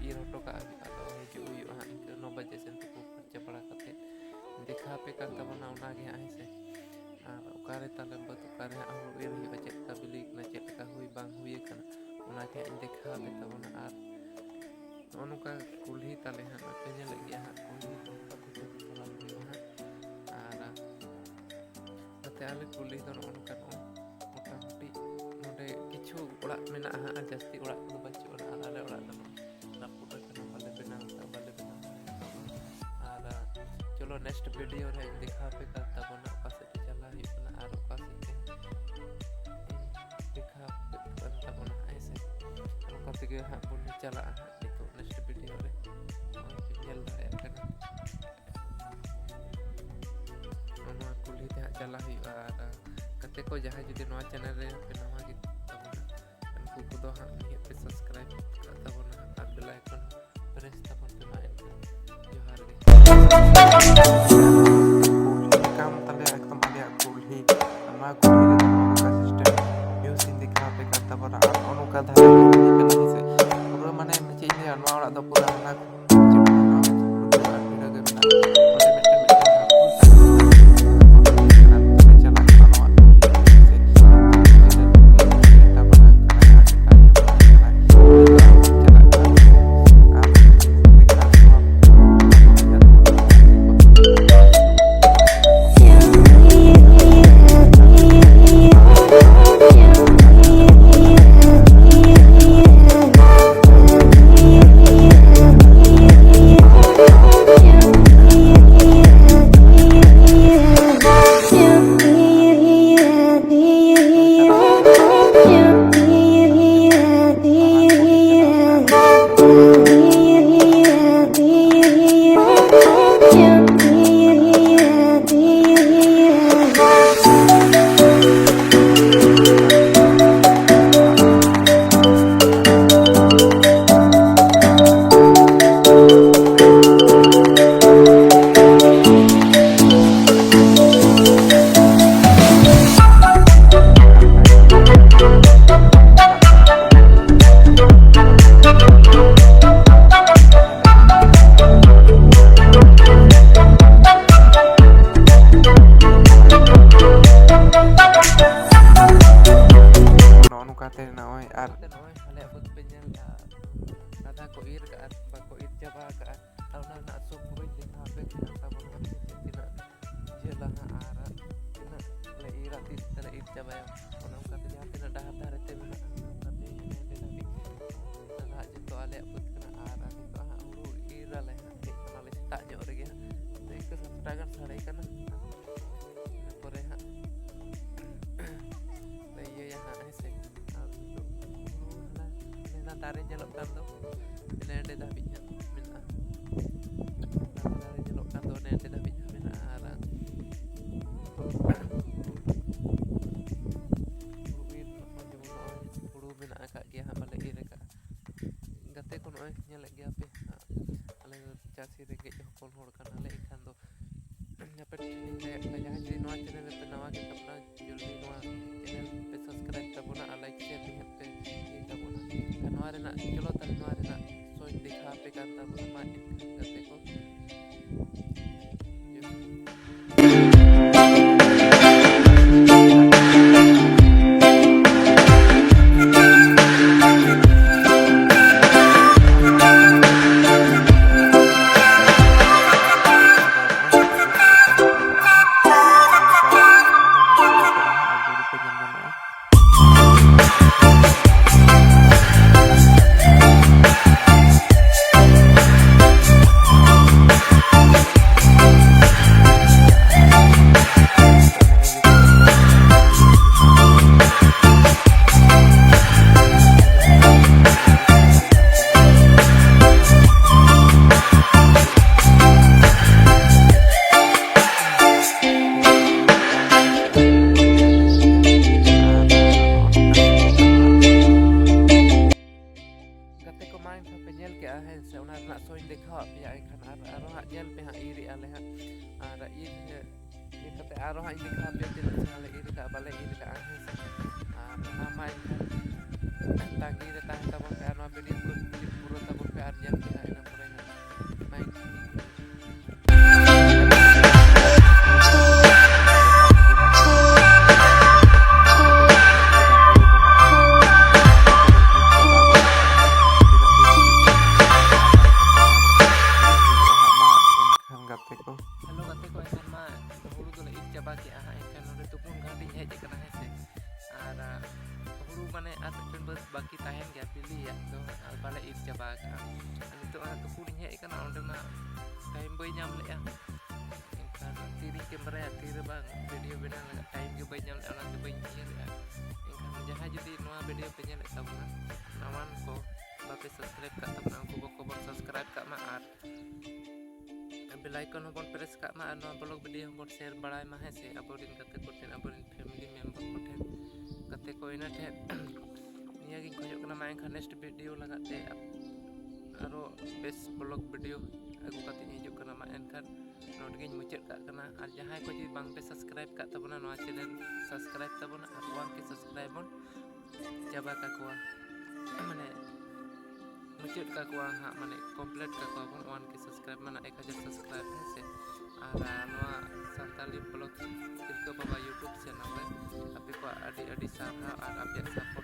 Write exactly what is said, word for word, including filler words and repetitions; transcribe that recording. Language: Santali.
ᱤᱨ ᱦᱚᱴᱚ ᱠᱟᱜ ᱦᱩᱭᱩᱜᱼᱟ᱾ ᱟᱫᱚ ᱦᱤᱡᱩᱜ ᱦᱩᱭᱩᱜᱼᱟ ᱦᱟᱸᱜ ᱤᱱᱠᱟᱹ ᱱᱚ ᱵᱟᱡᱮ ᱥᱮᱱ ᱛᱩᱯᱩ ᱯᱷᱟᱨᱪᱟ ᱵᱟᱲᱟ ᱠᱟᱛᱮᱫ ᱫᱮᱠᱷᱟᱣ ᱟᱯᱮ ᱠᱟᱱ ᱛᱟᱵᱚᱱᱟ ᱚᱱᱟᱜᱮ ᱦᱟᱸᱜ, ᱦᱮᱸ ᱥᱮ᱾ ᱟᱨ ᱚᱠᱟᱨᱮ ᱛᱟᱞᱮ ᱵᱟᱹᱫᱽ, ᱚᱠᱟᱨᱮ ᱦᱟᱸᱜ ᱦᱩᱲᱩ ᱤᱨ ᱦᱩᱭᱩᱜᱼᱟ, ᱪᱮᱫ ᱞᱮᱠᱟ ᱵᱤᱞᱤ ᱠᱟᱱᱟ, ᱪᱮᱫ ᱞᱮᱠᱟ ᱦᱩᱭ ᱵᱟᱝ ᱦᱩᱭ ᱟᱠᱟᱱᱟ, ᱚᱱᱟ ᱜᱮ ᱦᱟᱸᱜ ᱤᱧ ᱫᱮᱠᱷᱟᱣ ᱟᱯᱮ ᱛᱟᱵᱚᱱᱟ᱾ ᱟᱨ ᱱᱚᱜᱼᱚ ᱱᱚᱝᱠᱟ ᱠᱩᱞᱦᱤ ᱛᱟᱞᱮ ᱦᱟᱸᱜ, ᱟᱯᱮ ᱧᱮᱞᱮᱫ ᱜᱮᱭᱟ ᱦᱟᱸᱜ, ᱠᱩᱞᱦᱤ ᱱᱚᱝᱠᱟ ᱛᱮᱜᱮ ᱪᱟᱞᱟᱣ ᱦᱩᱭᱩᱜᱼᱟ ᱦᱟᱸᱜ᱾ ᱟᱨ ᱱᱚᱛᱮ ᱟᱞᱮ ᱠᱩᱞᱦᱤ ᱫᱚ ᱱᱚᱜᱼᱚ ᱱᱚᱝᱠᱟ, ᱱᱚᱜᱼᱚᱭ ᱢᱚᱴᱟᱢᱩᱴᱤ ᱱᱚᱰᱮ ᱠᱤᱪᱷᱩ ᱚᱲᱟᱜ ᱢᱮᱱᱟᱜᱼᱟ ᱦᱟᱸᱜ, ᱟᱨ ᱡᱟᱹᱥᱛᱤ ᱚᱲᱟᱜ ᱠᱚᱫᱚ ᱵᱟᱹᱪᱩᱜ ᱟᱱᱟ᱾ ᱟᱨ ᱟᱞᱮ ᱚᱲᱟᱜ ᱫᱚ ᱱᱚᱜᱼᱚᱭ ᱨᱟᱹᱯᱩᱫ ᱟᱠᱟᱱᱟ, ᱵᱟᱞᱮ ᱵᱮᱱᱟᱣ ᱟᱠᱟᱫᱼᱟ, ᱵᱟᱞᱮ ᱵᱮᱱᱟᱣ ᱫᱟᱲᱮ ᱠᱟᱣᱫᱟ᱾ ᱟᱨ ᱪᱚᱞᱚ next video ᱨᱮ ᱤᱧ ᱫᱮᱠᱷᱟᱣ ᱟᱯᱮ ᱠᱟᱱ ᱛᱟᱵᱚᱱᱟ ᱚᱠᱟ ᱥᱮᱫ ᱛᱮ ᱪᱟᱞᱟᱣ ᱦᱩᱭᱩᱜ ᱠᱟᱱᱟ ᱟᱨ ᱚᱠᱟ ᱥᱮᱫ ᱛᱮ ᱫᱮᱠᱷᱟᱣ ᱟᱯᱮ ᱠᱟᱱ ᱛᱟᱵᱚᱱᱟ, ᱦᱮᱸ ᱥᱮ᱾ ᱚᱱᱠᱟ ᱛᱮᱜᱮ ᱦᱟᱸᱜ ᱵᱚᱱ ᱪᱟᱞᱟᱜᱼᱟ ᱦᱟᱸᱜ ᱱᱤᱛᱚᱜ next video ᱨᱮ᱾ ᱱᱚᱜᱼᱚᱭ ᱯᱮ ᱧᱮᱞ ᱫᱟᱲᱮᱭᱟᱜ ᱠᱟᱱᱟ᱾ ᱱᱚᱣᱟ ᱠᱩᱞᱦᱤ ᱛᱮ ᱦᱟᱸᱜ ᱪᱟᱞᱟᱜ ᱦᱩᱭᱩᱜᱼᱟ᱾ ᱟᱨ ᱜᱟᱛᱮ ᱠᱚ, ᱡᱟᱦᱟᱸᱭ ᱡᱩᱫᱤ ᱱᱚᱣᱟ channel ᱨᱮ ᱯᱮ ᱱᱟᱣᱟ ᱜᱮ ᱛᱟᱵᱚᱱᱟ, ᱩᱱᱠᱩ ᱠᱚᱫᱚ ᱦᱟᱸᱜ ᱱᱤᱦᱟᱹᱛ ᱯᱮ subscribe ᱠᱟᱜ ᱛᱟᱵᱚᱱᱟ ᱟᱨ bell icon press ᱛᱟᱵᱚᱱ ᱯᱮ ᱢᱟ᱾ ᱮᱱᱠᱷᱟᱱ ᱡᱚᱦᱟᱨ ᱜᱮ᱾ ᱠᱟᱱ ᱛᱟᱞᱮᱭᱟ ᱮᱠᱫᱚᱢ ᱟᱞᱮᱭᱟᱜ ᱠᱩᱞᱦᱤ᱾ ᱱᱚᱣᱟ ᱠᱩᱞᱦᱤ ᱨᱮᱫᱚ ᱱᱚᱝᱠᱟ system views ᱤᱧ ᱫᱮᱠᱷᱟᱣ ᱟᱯᱮ ᱠᱟᱱ ᱛᱟᱵᱚᱱᱟ᱾ ᱟᱨ ᱱᱚᱜᱼᱚ ᱱᱚᱝᱠᱟ ᱫᱷᱟᱨᱟ ᱠᱩᱞᱦᱤ ᱠᱟᱱᱟ, ᱦᱮᱸ ᱥᱮ᱾ ᱯᱩᱨᱟᱹ ᱢᱟᱱᱮ ᱪᱮᱫ ᱤᱧ ᱞᱟᱹᱭᱟ, ᱱᱚᱣᱟ ᱚᱲᱟᱜ ᱫᱚ ᱯᱩᱨᱟᱹ ᱦᱟᱱᱟ ᱠᱷᱚᱱ ᱪᱮᱫ ᱦᱚᱸ ᱵᱟᱹᱱᱩᱜᱼᱟ, ᱯᱩᱨᱟᱹ ᱵᱷᱤᱲ ᱜᱮ ᱢᱮᱱᱟᱜᱼᱟ᱾ ᱚᱸᱰᱮ ᱢᱤᱫᱴᱮᱱ, ᱢᱤᱫᱴᱮᱱ ᱦᱟᱹᱠᱩ ᱪᱟᱞᱟᱜ ᱠᱟᱱᱟ ᱱᱚᱣᱟ ᱠᱩᱞᱦᱤ, ᱦᱮᱸ ᱥᱮ᱾ ᱠᱚ ᱤᱨ ᱠᱟᱜᱼᱟ, ᱵᱟᱠᱚ ᱤᱨ ᱪᱟᱵᱟ ᱠᱟᱜᱼᱟ᱾ ᱟᱨ ᱚᱱᱟ ᱨᱮᱱᱟᱜ ᱥᱚᱵ ᱠᱚᱧ ᱫᱮᱠᱷᱟᱣ ᱟᱯᱮ ᱠᱟᱱᱟ ᱛᱟᱵᱚᱱ ᱦᱟᱸᱜ, ᱡᱮ ᱛᱤᱱᱟᱹᱜ ᱡᱷᱟᱹᱞᱟ ᱦᱟᱸᱜ ᱟᱨ ᱛᱤᱱᱟᱹᱜ ᱞᱮ ᱤᱨᱟ, ᱛᱤᱥ ᱛᱮᱞᱮ ᱤᱨ ᱪᱟᱵᱟᱭᱟ, ᱚᱱᱮ ᱚᱱᱠᱟᱛᱮ ᱡᱟᱦᱟᱸ ᱛᱤᱱᱟᱹᱜ ᱰᱟᱦᱟᱨ ᱫᱷᱟᱨᱮ ᱛᱮ ᱢᱮᱱᱟᱜᱼᱟ, ᱚᱱᱠᱟᱛᱮ ᱦᱟᱸᱜ ᱟᱹᱰᱤ ᱫᱷᱟᱹᱵᱤᱡ ᱱᱟᱦᱟᱜ ᱡᱚᱛᱚ ᱟᱞᱮᱭᱟᱜ ᱵᱟᱹᱫᱽ ᱠᱟᱱᱟ᱾ ᱟᱨ ᱱᱤᱛᱚᱜ ᱦᱟᱸᱜ ᱦᱩᱲᱩ ᱤᱨ ᱟᱞᱮ ᱦᱟᱸᱜ, ᱦᱮᱡ ᱠᱟᱱᱟᱞᱮ ᱥᱮᱛᱟᱜ ᱧᱚᱜ ᱨᱮᱜᱮ ᱦᱟᱸᱜ, ᱛᱚ ᱤᱱᱠᱟᱹ ᱥᱟᱛᱴᱟ ᱜᱟᱱ ᱥᱟᱰᱮ ᱠᱟᱱᱟ᱾ ᱤᱱᱟᱹ ᱯᱚᱨᱮ ᱦᱟᱸᱜ ᱞᱮ ᱤᱭᱟᱹᱭᱟ ᱦᱟᱸᱜ, ᱦᱮᱸ ᱥᱮ᱾ ᱟᱨ ᱱᱤᱛᱚᱜ ᱦᱩᱲᱩ ᱦᱟᱱᱟ, ᱦᱟᱱᱟ ᱫᱟᱨᱮ ᱧᱮᱞᱚᱜ ᱠᱟᱱ ᱫᱚ, ᱚᱱᱮ ᱚᱸᱰᱮ ᱫᱷᱟᱹᱵᱤᱡ ᱦᱟᱸᱜ ᱢᱮᱱᱟᱜᱼᱟ᱾ ᱦᱟᱱᱟ ᱫᱟᱨᱮ ᱧᱮᱞᱚᱜ ᱠᱟᱱ ᱫᱚ, ᱚᱱᱮ ᱚᱸᱰᱮ ᱫᱷᱟᱹᱵᱤᱡ ᱦᱟᱸᱜ ᱢᱮᱱᱟᱜᱼᱟ᱾ ᱟᱨ ᱦᱩᱲᱩ ᱤᱨ ᱱᱚᱜᱼᱚᱭ ᱡᱮᱢᱚᱱ ᱱᱚᱜᱼᱚᱭ ᱦᱩᱲᱩ ᱢᱮᱱᱟᱜ ᱟᱠᱟᱫ ᱜᱮᱭᱟ ᱦᱟᱸᱜ, ᱵᱟᱞᱮ ᱤᱨ ᱟᱠᱟᱫᱼᱟ᱾ ᱜᱟᱛᱮ ᱠᱚ, ᱱᱚᱜᱼᱚᱭ ᱧᱮᱞᱮᱫ ᱜᱮᱭᱟ ᱯᱮ ᱦᱟᱸᱜ, ᱟᱞᱮ ᱫᱚ ᱪᱟᱹᱥᱤ ᱨᱮᱸᱜᱮᱡ ᱦᱚᱯᱚᱱ ᱦᱚᱲ ᱠᱟᱱᱟᱞᱮ, ᱮᱱᱠᱷᱟᱱ ᱫᱚ ᱟᱯᱮ ᱴᱷᱮᱱ ᱞᱤᱧ ᱞᱟᱹᱭᱟᱫ ᱯᱮᱭᱟ, ᱡᱟᱦᱟᱸᱭ ᱡᱩᱫᱤ ᱱᱚᱣᱟ ᱪᱮᱱᱮᱞ ᱨᱮᱯᱮ ᱱᱟᱣᱟ ᱜᱮ ᱛᱟᱵᱚᱱᱟ, ᱡᱚᱞᱫᱤ ᱱᱚᱣᱟ ᱪᱮᱱᱮᱞ ᱯᱮ ᱥᱟᱵᱥᱠᱨᱟᱭᱤᱵ ᱛᱟᱵᱚᱱᱟ ᱟᱨ ᱞᱟᱭᱤᱠ ᱥᱮᱭᱟᱨ ᱱᱤᱦᱟᱹᱛ ᱯᱮ ᱤᱭᱟᱹᱭ ᱛᱟᱵᱚᱱᱟ᱾ ᱟᱨ ᱱᱚᱣᱟ ᱨᱮᱱᱟᱜ, ᱪᱚᱞᱚ ᱛᱟᱦᱞᱮ ᱱᱚᱣᱟ ᱨᱮᱱᱟᱜ ᱥᱚᱧ ᱫᱮᱠᱷᱟᱣ ᱟᱯᱮ ᱠᱟᱱ ᱛᱟᱵᱚᱱᱟ᱾ ᱢᱟ ᱮᱱᱠᱷᱟᱱ ᱜᱟᱛᱮ ᱠᱚ, ᱜᱟᱛᱮ ᱠᱚ, ᱢᱟ ᱮᱱᱠᱷᱟᱱ ᱯᱮ ᱧᱮᱞ ᱠᱮᱜᱼᱟ, ᱦᱮᱸ ᱥᱮ, ᱚᱱᱟ ᱨᱮᱱᱟᱜ ᱥᱚᱧ ᱫᱮᱠᱷᱟᱣᱟᱫ ᱯᱮᱭᱟ᱾ ᱮᱱᱠᱷᱟᱱ ᱟᱨ, ᱟᱨᱚ ᱦᱟᱸᱜ ᱧᱮᱞ ᱯᱮ ᱦᱟᱸᱜ, ᱤᱨ ᱮᱜᱼᱟ ᱞᱮ ᱦᱟᱸᱜ, ᱟᱨ ᱤᱨ, ᱤᱨ ᱠᱟᱛᱮ ᱟᱨᱚ ᱦᱟᱸᱜ ᱤᱧ ᱫᱮᱠᱷᱟᱣ ᱟᱯᱮᱭᱟ ᱛᱤᱱᱟᱹᱜ ᱥᱟᱸᱜᱮ ᱞᱮ ᱤᱨ ᱠᱟᱜᱼᱟ, ᱵᱟᱞᱮ ᱤᱨ ᱠᱟᱜᱼᱟ, ᱦᱮᱸ ᱥᱮ᱾ ᱟᱨ ᱚᱱᱟ ᱢᱟ ᱮᱱᱠᱷᱟᱱ ᱛᱟᱺᱜᱤ ᱨᱮ ᱛᱟᱦᱮᱸ ᱛᱟᱵᱚᱱ ᱯᱮ, ᱟᱨ ᱱᱚᱣᱟ ᱵᱷᱤᱰᱤᱭᱳ ᱠᱚ ᱠᱞᱤᱯ ᱯᱩᱨᱟᱹ ᱛᱟᱵᱚᱱ ᱯᱮ, ᱟᱨ ᱧᱮᱞ ᱯᱮ ᱦᱟᱸᱜ ᱤᱱᱟᱹ ᱯᱚᱨᱮ ᱦᱟᱸᱜ᱾ ᱢᱟ ᱮᱱᱠᱷᱟᱱ ᱱᱤᱛᱚᱜ ᱦᱟᱸᱜ ᱛᱩᱯᱩᱱ ᱤᱧ ᱦᱮᱡ ᱟᱠᱟᱱᱟ, ᱚᱸᱰᱮ ᱢᱟ time ᱵᱟᱹᱧ ᱧᱟᱢ ᱞᱮᱜᱼᱟ᱾ ᱮᱱᱠᱷᱟᱱ ᱛᱤᱨᱤᱧ ᱠᱮᱢᱮᱨᱟᱭᱟ, ᱛᱤᱨᱮ ᱵᱟᱝ video ᱵᱮᱱᱟᱣ ᱞᱟᱹᱜᱤᱫ time ᱜᱮ ᱵᱟᱹᱧ ᱧᱟᱢ ᱞᱮᱜᱼᱟ, ᱚᱱᱟᱛᱮ ᱵᱟᱹᱧ ᱩᱭᱦᱟᱹᱨᱮᱜᱼᱟ᱾ ᱮᱱᱠᱷᱟᱱ ᱡᱟᱦᱟᱸᱭ ᱡᱩᱫᱤ ᱱᱚᱣᱟ video ᱯᱮ ᱧᱮᱞᱮᱫ ᱛᱟᱵᱚᱱᱟ, ᱱᱟᱣᱟᱱ ᱠᱚ ᱵᱟᱯᱮ subscribe ᱠᱟᱜ ᱛᱟᱵᱚᱱᱟ, ᱩᱱᱠᱩ ᱠᱚ ᱵᱚᱱ subscribe ᱠᱟᱜ ᱢᱟ ᱟᱨ bell icon ᱦᱚᱸᱵᱚᱱ press ᱠᱟᱜ ᱢᱟ ᱟᱨ ᱱᱚᱣᱟ vlog video ᱦᱚᱸᱵᱚᱱ share ᱵᱟᱲᱟᱭ ᱢᱟ, ᱦᱮᱸ ᱥᱮ, ᱟᱵᱚᱨᱮᱱ ᱜᱟᱛᱮ ᱠᱚᱴᱷᱮᱱ, ᱟᱵᱚᱨᱮᱱ family member ᱠᱚᱴᱷᱮᱱ, ᱜᱟᱛᱮ ᱠᱚ ᱤᱱᱟᱹ ᱴᱷᱮᱱ᱾ ᱱᱤᱭᱟᱹᱜᱤᱧ ᱠᱷᱚᱡᱚᱜ ᱠᱟᱱᱟ᱾ ᱢᱟ ᱮᱱᱠᱷᱟᱱ next video ᱞᱟᱜᱟᱫ ᱛᱮ ᱟᱨᱚ ᱵᱮᱥ vlog video ᱟᱹᱜᱩ ᱠᱟᱛᱮ ᱤᱧ ᱦᱤᱡᱩᱜ ᱠᱟᱱᱟ᱾ ᱢᱟ ᱮᱱᱠᱷᱟᱱ ᱱᱚᱰᱮ ᱜᱤᱧ ᱢᱩᱪᱟᱹᱫ ᱠᱟᱜ ᱠᱟᱱᱟ᱾ ᱟᱨ ᱡᱟᱦᱟᱸᱭ ᱠᱚ ᱡᱩᱫᱤ ᱵᱟᱝ ᱯᱮ subscribe ᱠᱟᱜ ᱛᱟᱵᱚᱱᱟ, ᱱᱚᱣᱟ channel subscribe ᱛᱟᱵᱚᱱᱟ ᱟᱨ one K subscribe ᱵᱚᱱ ᱪᱟᱵᱟ ᱠᱟᱠᱚᱣᱟ, ᱢᱟᱱᱮ ᱢᱩᱪᱟᱹᱫ ᱠᱟᱠᱚᱣᱟ ᱦᱟᱸᱜ, ᱢᱟᱱᱮ complete ᱠᱟᱠᱚᱣᱟ ᱵᱚᱱ one K subscribe, ᱢᱟᱱᱮ ᱮᱠ ᱦᱟᱡᱟᱨ subscribe, ᱦᱮᱸ ᱥᱮ᱾ ᱟᱨ ᱱᱚᱣᱟ ᱥᱟᱱᱛᱟᱲᱤ vlog ᱛᱤᱞᱠᱟᱹ ᱵᱟᱵᱟ YouTube channel ᱨᱮ ᱟᱯᱮ ᱠᱚᱣᱟᱜ ᱟᱹᱰᱤ ᱟᱹᱰᱤ ᱥᱟᱨᱦᱟᱣ ᱟᱨ ᱟᱯᱮᱭᱟᱜ support